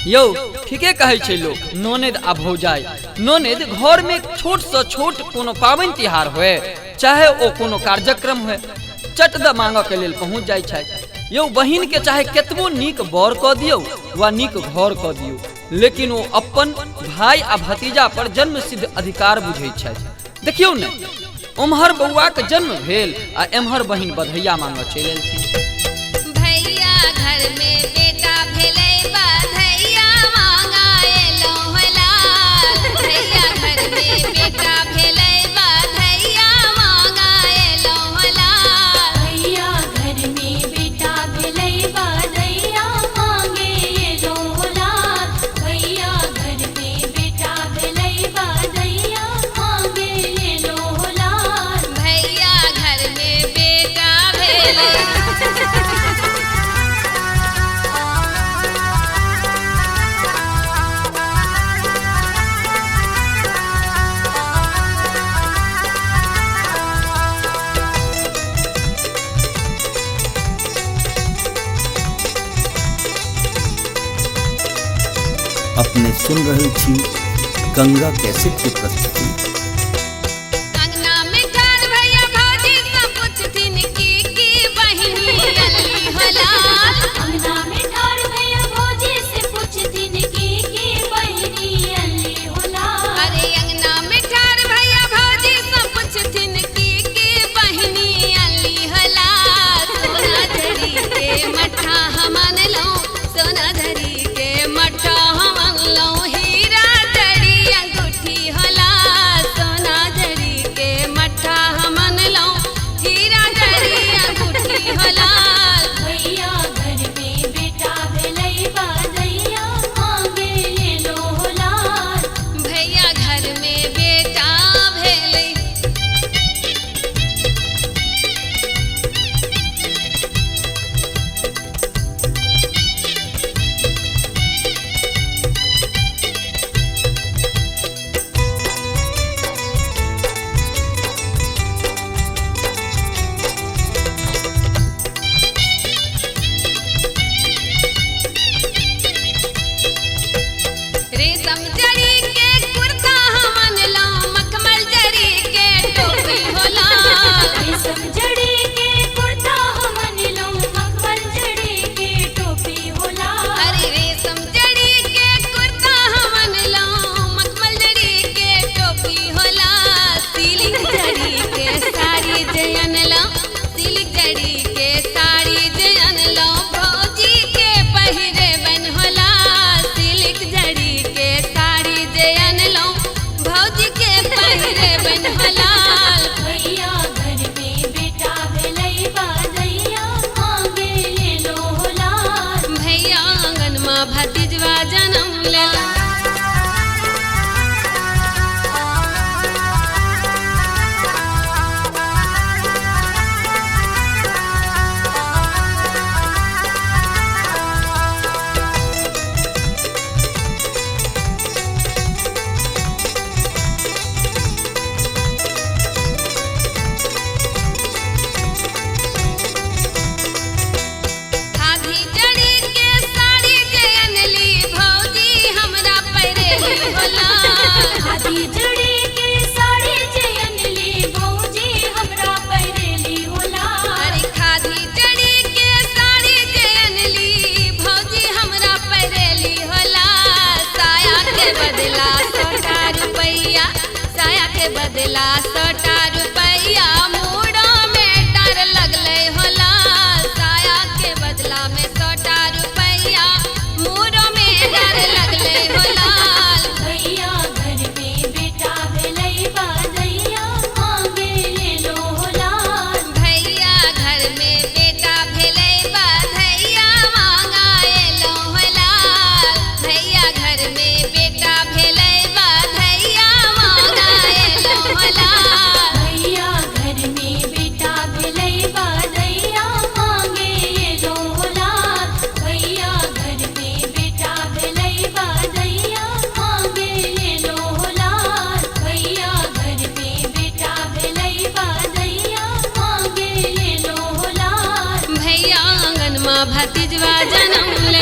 यौ ठीके कहै छै लोक, ननद आ भौजाइ। ननद घरमे छोटसँ छोट कोनो पाबनि तिहार होए, चाहे ओ कोनो कार्यक्रम होए, चट द मांगऽके लेल पहुँच जाइ छथि। यौ बहिनके चाहे केतबो नीक बर कऽ दियौ वा नीक घर कऽ दियौ, लेकिन ओ अपन भाय आ भतीजा पर जन्म सिद्ध अधिकार बुझै छथि। देखियौ ने, ओम्हर बौआके जन्म भेल आ एम्हर बहिन बधैया मांगऽ चलि एलखिन। भैया घर में बेटा भेलै बधैया मांगा एलौं लाल। भैया घर में बेटा भेलै बधैया मांगा एलौं लाल। भैया घर में बेटा भेलै बधैया मांगे एलौं लाल। भैया घर में बेटा भेलै बधैया मांगे एलौं लाल। भैया घर में बेटा भेलै। अपने सुन रहल छी गंगा कैसेट की प्रस्तुति। अंगना में ठाढ़ भैया भौजी सब पुछथिन की की बहिनी अल्ली हो लाल। अंगना में ठाढ़ भैया भौजी से पूछथिन की बहिनी अल्ली हो लाल। अरे अंगना में ठाढ़ भैया भौजी सब पुछथिन की बहिनी अल्ली हो लाल। सोना धरी के मट्ठा हम अनलौं, सोना धरी के मट्ठा हम अनलौं, हीरा जड़ी अंगूठी हो लाल। सोना जड़ी के मट्ठा हम अनलौं, हीरा जड़ी अंगूठी हो लाल। भैया घर में बेटा भेलै बधैया मांगे एलौं लाल। भैया घर में बेटा भेलै। रेशम जड़ी के कुर्ता हम अनलौं, मखमल जड़ी के टोपी हो लाल। रेशम जड़ी के कुर्ता हम अनलौं, मखमल जड़ी के टोपी हो लाल। अरे रेशम जड़ी के कुर्ता हम अनलौं, मखमल जड़ी के टोपी हो लाल। सिल्क जड़ी के साड़ी जे अनलौं, सिल्क जड़ी के साड़ी जे अनलौं, भौजी के पहिरे बन हो लाल। सिल्क जड़ी के साड़ी जे अनलौं, भौजी के पहिरे बन हो लाल। भैया घर में बेटा भेलै बधैया मांगे एलौं लाल। भैया आंगन मा भतीजवा जन्म लेला। खादी जड़ी के साड़ी जे अनली, भौजी हमरा पहिरेली हो लाल। खादी जड़ी के साड़ी जे अनली, भौजी हमरा पहिरेली हो लाल। अरे खादी जड़ी के साड़ी जे अनली, भौजी हमरा पहिरेली हो लाल। साया के बदला 100 रुपैया, साया के बदला 100 रुपैया, मूड़ो में डर लगलै हो लाल। साया के बदला में 100 रुपैया, मूड़ो में डर लगलै हो लाल। भैया घर में बेटा भेलै बधैया मांगे एलौं लाल। भैया घर में बेटा भेलै बधैया मांगा एलौं लाल। भैया घर में बेटा भेलै बधैया मांगा एलौं लाल। भैया घर में बेटा भेलै बधैया मांगे एलौं लाल। भैया घर में बेटा भेलै बधैया मांगे एलौं लाल। भैया घर में बेटा भेलै बधैया मांगे एलौं लाल। भैया आंगन मा भतीजवा जन्म ले।